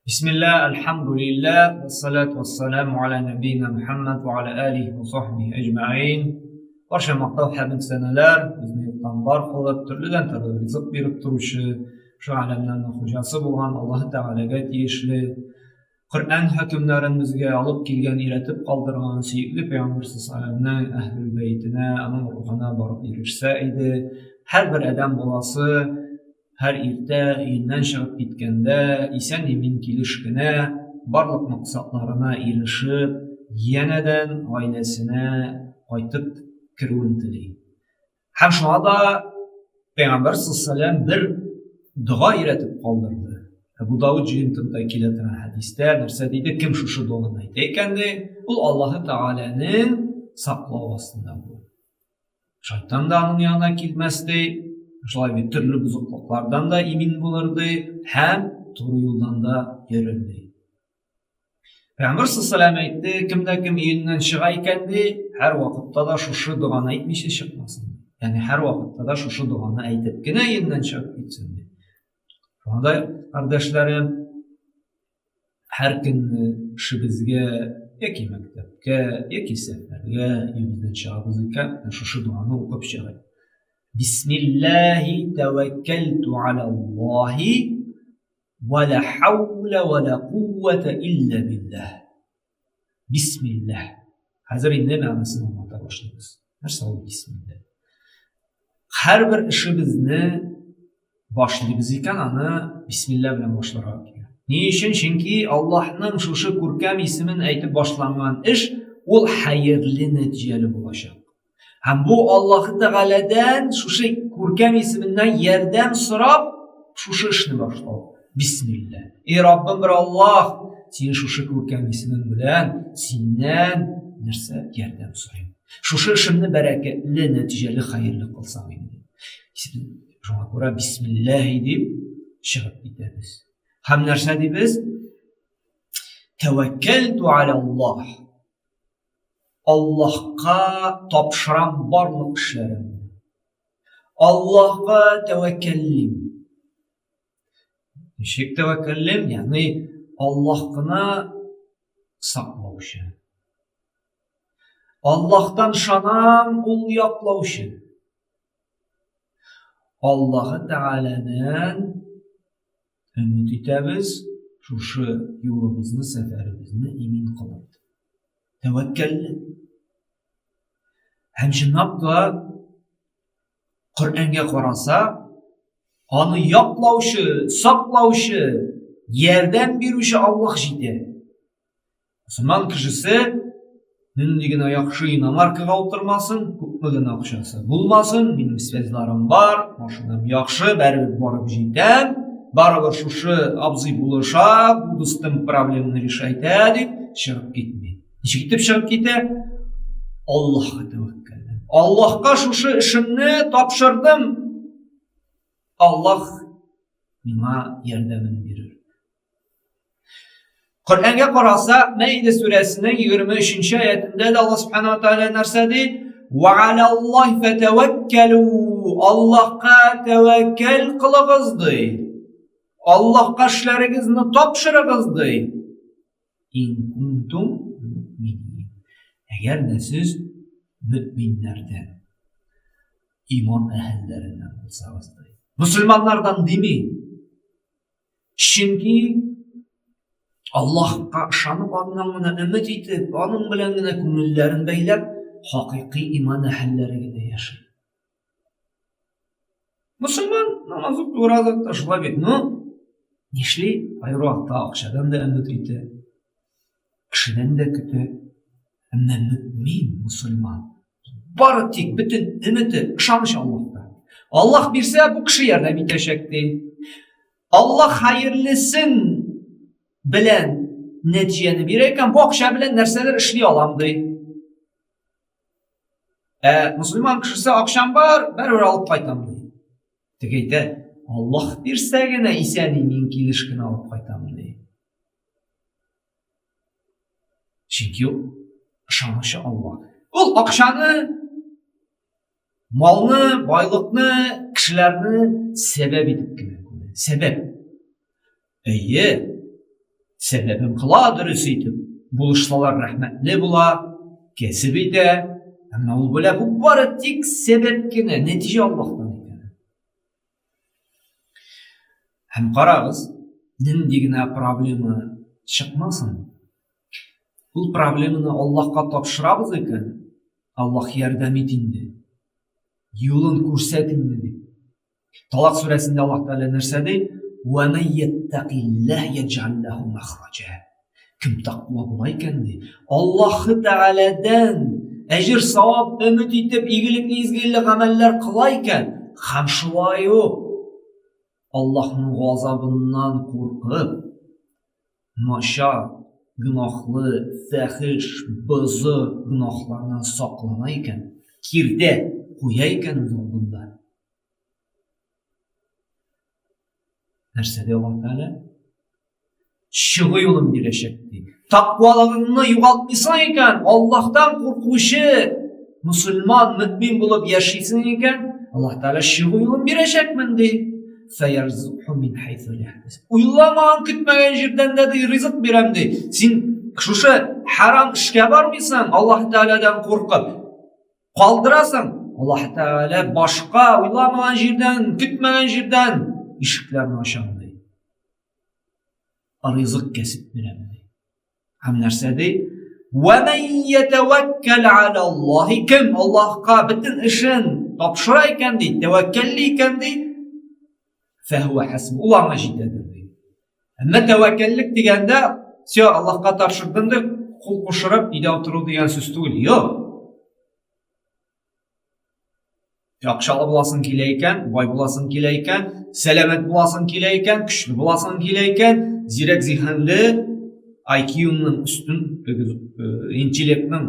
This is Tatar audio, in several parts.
Бисмилла, альхамдулилла, вассалату вассаламу аля набийна Мухаммад ва аля алихи ва сахбихи әҗмәгыйн. Барча мактау һәм сәнәләр безне юктан бар кылып, төрледән төрле ризык биреп торучы, шу әләмнәрнең хуҗасы булган Аллаһ Тәгаләгә тиешле. Коръән хөкемнәрен безгә алып килгән, өйрәтеп калдырган сөекле пәйгамбәр саллаллаһу әһлүл бәйтенә, аның рухына барып ирешсә иде. Һәрбер адәм баласы Һәр иртә өеннән чыгып киткәндә, исән-имин килеш кенә, барлык максатларына ирешеп, янәдән гаиләсенә кайтып керүен тели. Һәм шуңа да Пәйгамбәр саллаллаһу бер дога өйрәтеп калдырды. Әбу Давыд җыентыгында килә торган хәдистә нәрсә диде? Кем шушы доганы әйтә икән ди, ул Аллаһы Тәгаләнең саклавы астында булыр. Шайтан да аның янына килмәс ди. Шулай бит төрле бозыклыклардан да имин булыр ди һәм туры юлдан да йөрер ди. Пәйгамбер саллаллаху әйтте, кемдә кем өеннән чыга икән ди, һәр вакытта да шушы доганы әйтмичә чыкмасын. Ягъни һәр вакытта да шушы доганы әйтеп кенә өеннән чыгып китсен ди. Шуңа да, кардәшләрем, һәр көнне эшебезгә яки мәктәпкә, яки сәфәргә өебездән чыгабыз икән, шушы доганы укып чыгыйк. Бисмиллаһи тәвәккәлту алаллаһи ва ла хаула ва ла куввата илля биллаһ. Бисмиллаһ. Хәзер инде мәгънәсен аңлата башлыйбыз. Нәрсә ул бисмилла? Һәрбер эшебезне башлыйбыз икән, аны бисмилла белән башларга кирәк. Ни өчен? Чөнки Аллаһның шушы күркәм исемен әйтеп башланган эш ул хәерле нәтиҗәле булачак. Һәм бу Аллаһы Тәгаләдән шушы күркәм исеменнән ярдәм сорап, шушы эшне башлау. Бисмилла. Эй Раббым бер Аллаһ, син шушы күркәм исемең белән синнән нәрсә ярдәм сорыйм. Шушы эшемне бәрәкәтле, нәтиҗәле, хәерле кылсаң инде. Шуңа күрә бисмиллаһи дип чыгып китәбез. Һәм нәрсә дибез? Тәвәккәлту алаллаһ. Аллаһка тапшырам барлык эшләремне. Аллаһка тәвәккәллим. Ничек тәвәккәллим? Ягъни Аллаһ кына саклаучы. Аллаһтан шанам, ул яклаучы. Аллаһы Тәгаләдән өмет итәбез, шушы юлыбызны, сәфәребезне имин кылыр. Тәвәккәллек. Һәм чынлап та Коръәнгә караса, аны яклаучы, саклаучы, ярдәм бирүче Аллаһ җитә. Мөселман кешесе нинди генә яхшы иномаркага утырмасын, күпме генә акчасы булмасын, минем связьларым бар, машинам яхшы, бәрібір барып җитәм, барыбер шушы абзый булыша, бу дустым проблеманы решать итә дип чыгып китми. Ничек итеп чыгып китә? Аллаһка тәвәккәллән. Аллаһка шушы эшемне тапшырдым. Аллаһ миңа ярдәмен бирер. Коръәнгә карасак, Мәидә сүрәсенең 23-нче аятендә дә Аллаһ Субхану ва Тааля нәрсә ди? Ва алаллаһи фатаваккалу. Аллаһка тәвәккәл кылыгыз ди. Аллаһка эшләрегезне тапшырыгыз ди. Ин кунтум муъминин. Әгәр дә сез мөминнәрдән, иман әһелләреннән булсагыз ди. Мусульманнардан дими. Чөнки Аллаһка ышанып, аннан гына өмет итеп, аның белән генә күңелләрен бәйләп, хакыйкый иман әһелләре генә яши. Мусульман намаз укый, ураза тота, шулай бит. Но нишли? Кайбер вакытта акчадан да өмет итә, кешедән дә көтә. Әмма мөмин мусульман бары тик бөтен өмете, ышаныч Аллаһта. Аллаһ бирсә, бу кеше ярдәм итәчәк ди. Аллаһ хәерлесен белән нәтиҗәне бирә икән, бу акча белән нәрсәдер эшли алам ди. Ә мусульман кешесе акчам бар, бәрібір алып кайтам ди. Теге әйтә, Аллаһ бирсә генә исән имин килеш кенә алып кайтам ди. Чөнки ул ышанучы Аллаһ. Ул акчаны, малны, байлыкны, кешеләрне сәбәп итеп кенә күрә. Сәбәп. Әйе. Сәбәбен кыла дөрес итеп, булышсалар рәхмәтле була, кәсеп итә. Әмма ул белә, бу бары тик сәбәп кенә, нәтиҗә Аллаһтан икән. Һәм карагыз, нинди генә проблема чыкмасын, ул проблеманы Аллаһка тапшырабыз икән, Аллаһ ярдәм ит инде. Юлын күрсәт инде дип. Талак сүрәсендә Аллаһ Тәгалә нәрсә ди? Ва ман яттакиллаһ яҗ'ал лаху махраҗа. Кем тәкъва була икән ди, Аллаһ Тәгаләдән әҗер савап өмет итеп игелекле изгеле гамәлләр кыла икән, һәм шулай ук Аллаһның газабыннан куркып, начар, гөнаһлы, фәхиш, бозы гөнаһлардан саклана икән, киртә куя икән үз алдында. Нәрсә ди Аллаһ Тәгалә? Чыгу юлын бирәчәк ди. Тәкъвалыгыңны югалтмыйсың икән, Аллаһтан куркучы мусульман, мөмин булып яшисең икән, Аллаһ Тәгалә чыгу юлын бирәчәкмен ди. Фәярзуху мин хайсу Уйламаган, көтмәгән җирдән дә ди ризык бирәм ди. Син шушы харам эшкә бармыйсың, Аллаһ Тәгаләдән куркып. Калдырасың, Аллаһ Тәгалә башка уйламаган җирдән, көтмәгән җирдән ишекләрне ачам ди. Ризык кәсеп бирәм ди. Һәм нәрсә ди? Ва ман ятаваккал аля Аллаһи кем Аллаһка бөтен эшен тапшыра икән ди, тәвәккәлли икән ди, фәһүә хәсб, ул аңа җитәдер ди. Әмма тәвәккәллек дигәндә, все, Аллаһка тапшырдым дип, кул кушырып өйдә утыру дигән сүз түгел. Юк. Акчалы буласың килә икән, бай буласың килә икән, сәламәт буласың килә икән, көчле буласың килә икән, зирәк зиһенле, IQ-ның өстен, интеллектның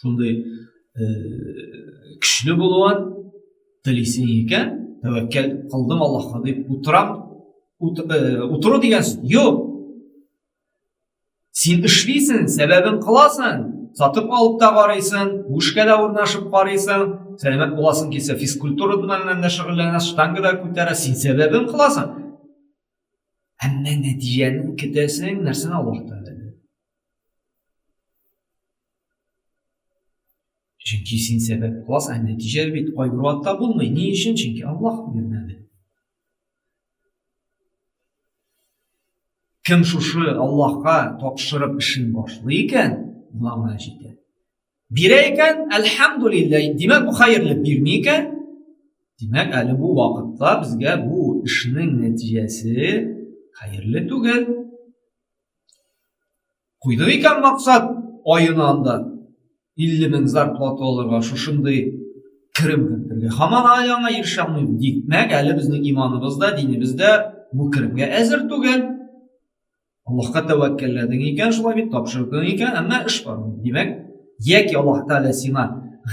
шундый көчле булуын телисең икән, тәвәккәл кылдым Аллаһка дип утырам, утыру дигән сүз юк. Син эшлисең, сәбәбен кыласың, сатып алып та карыйсың, бу эшкә дә урнашып карыйсың, сәламәт буласың килсә, физкультура белән дә шөгыльләнәсең, штанга да күтәрәсең, син сәбәбен кыласың. Әмма нәтиҗәне көтәсең, нәрсәне Аллаһ Тәгаләдән. Чөнки син сәбәп кыласың, ә нәтиҗә бит кайбер вакытта булмый. Ни өчен? Чөнки Аллаһ бирмәде. Кем шушы Аллаһка тапшырып эшен башлый икән, ул аңа җитә. Бирә икән, әлхәмдулилләһ, димәк, бу хәерле. Бирми икән, димәк, әле бу вакытта безгә бу эшнең нәтиҗәсе хәерле түгел. Куйдык икән максат аена анда 50 мең зарплата алырга, шушындый керем кертергә. Һаман әле аңа ирешә алмыйбыз. Димәк, әле безнең иманыбыз да, динебез дә бу керемгә әзер түгел. Аллаһка тәвәккәлләдең икән, шулай бит, тапшырдың икән, әмма эш бармый. Димәк, яки Аллаһ Тәгалә сиңа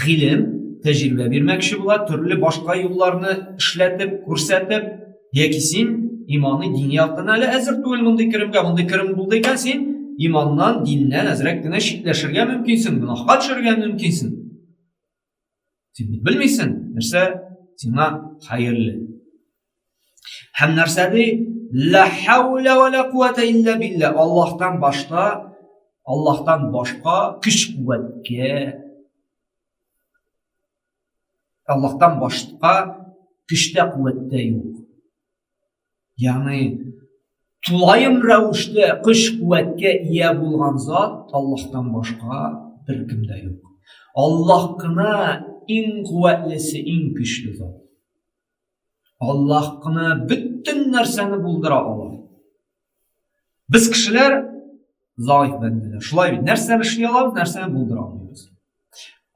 гыйлем, тәҗрибә бирмәкче була, төрле башка юлларны эшләтеп, күрсәтеп, Яки син иманы дини яктан әле әзер түгел мондый керемгә, мондый керем булды икән, син иманнан, диннән әзрәк кенә читләшергә мөмкинсең, гөнаһка төшергә мөмкинсең. Син бит белмисең, нәрсә сиңа хәерле. Һәм нәрсә ди? Ла хаула ва ла куата илля билла. Аллаһтан башта, Аллаһтан башка көч-куәткә Аллаһтан башка көчтә куәттә юк. Ягъни тулаем рәвештә көч куәткә ия булган зат Аллаһтан башка беркем дә юк. Аллаһ кына иң куәтлесе, иң көчле зат. Аллаһ кына бөтен нәрсәне булдыра ала. Без кешеләр заиф бәндәләр. Шулай бит, нәрсәне эшли алабыз, нәрсәне булдыра алмыйбыз.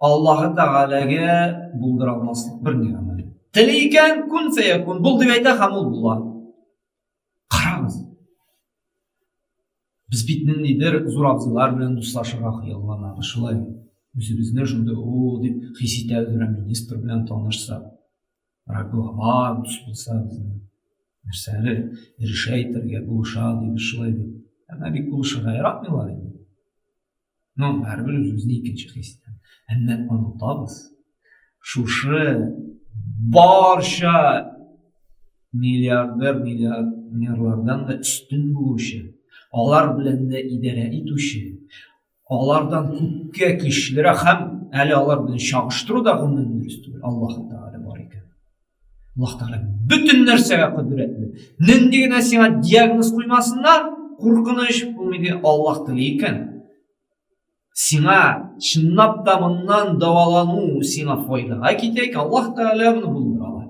Аллаһы Тәгаләгә булдыра алмаслык бер ни гамәл. Тели икән, кун фәякун, бул дип әйтә һәм ул була. Карагыз. Без бит ниндидер зур абзыйлар белән дуслашырга хыялланабыз, шулай бит. Үзебезне шундый о дип хис итәбез, берәр министр белән танышсак. Берәр глава дус булса безнең. Нәрсә әле ирешә итәргә булыша дибез, шулай бит. Әмма бик булышырга яратмыйлар инде. Ну, бәрібір өзімізді икенче хис итәбез. Әмма онытабыз. Шушы барча миллиардер, миллионерлардан да өстен булучы, алар белән дә идарә итүче, алардан күпкә көчлерәк һәм әле алар белән чагыштыру да гомумән дөрес түгел. Аллаһ Тәгалә бар икән. Аллаһ Тәгалә бөтен нәрсәгә кодрәтле. Нинди генә сиңа диагноз куймасыннар, куркыныч булмый ди Аллаһ тели икән. Сиңа чынлап та моннан дәвалану сиңа файдага китә икән, Аллаһ Тәгалә моны булдыра ала.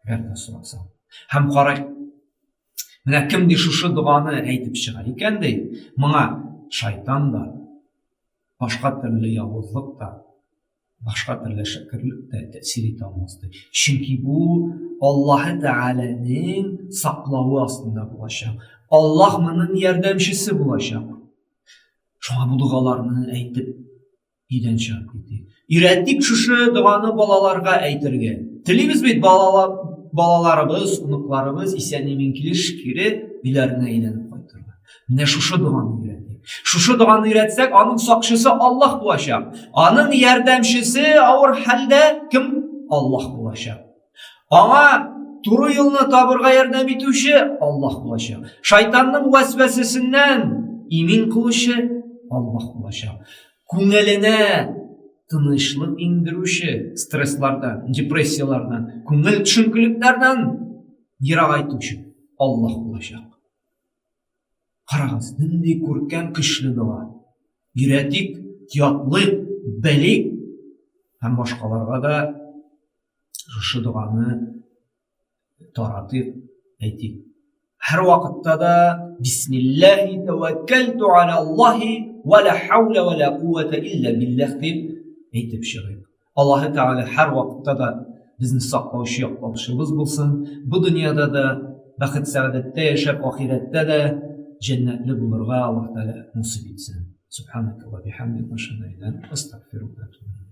Әгәр дә сорасаң. Һәм карай, менә кем ди шушы доганы әйтеп чыга икән ди, моңа шайтан да, башка төрле явызлык та, башка төрле шәкерлек тә тәэсир итә алмас ди. Чөнки бу Аллаһы Тәгаләнең саклавы астында булачак. Аллаһ моның ярдәмчесе булачак. Шуңа бу догаларны әйтеп өйдән чыгып китик. Өйрәтик шушы доганы балаларга әйтергә. Телибез бит балалар, балаларыбыз, оныкларыбыз исән-имин килеш кире өйләренә әйләнеп кайтырга. Менә шушы доганы өйрәтик. Шушы доганы өйрәтсәк, аның сакчысы Аллаһ булачак. Аның ярдәмчесе авыр хәлдә кем? Аллаһ булачак. Аңа туры юлны табырга ярдәм итүче Аллаһ булачак. Шайтанның вәсвәсәсеннән имин кылучы Аллаһ булачак. Күңеленә тынычлык иңдерүче стресслардан, депрессияләрдән, күңел төшенкелекләрдән ерагайтучы Аллаһ булачак. Карагыз, нинди күркәм көчле дога. Өйрәтик, ятлыйк, белик һәм башкаларга да шушы доганы таратыйк, әйтик. Һәр вакытта да Бисмиллахи тәвәккәлту аля Аллахи ва ла хауля ва ла куввата илля биллах дип әйтеп чыгыйк. Аллаһы Тәгалә һәр вакытта да безне саклаучы, яклаучыбыз булсын. Бу дөньяда да бәхет-сәгадәттә яшәп, ахирәттә дә җәннәтле булырга Аллаһ Тәгалә насыйп итсен. Субханакаллаһ бихамдика, ашһаду ан ла илаһа илля анта, астагфирука ва атубу иләйк.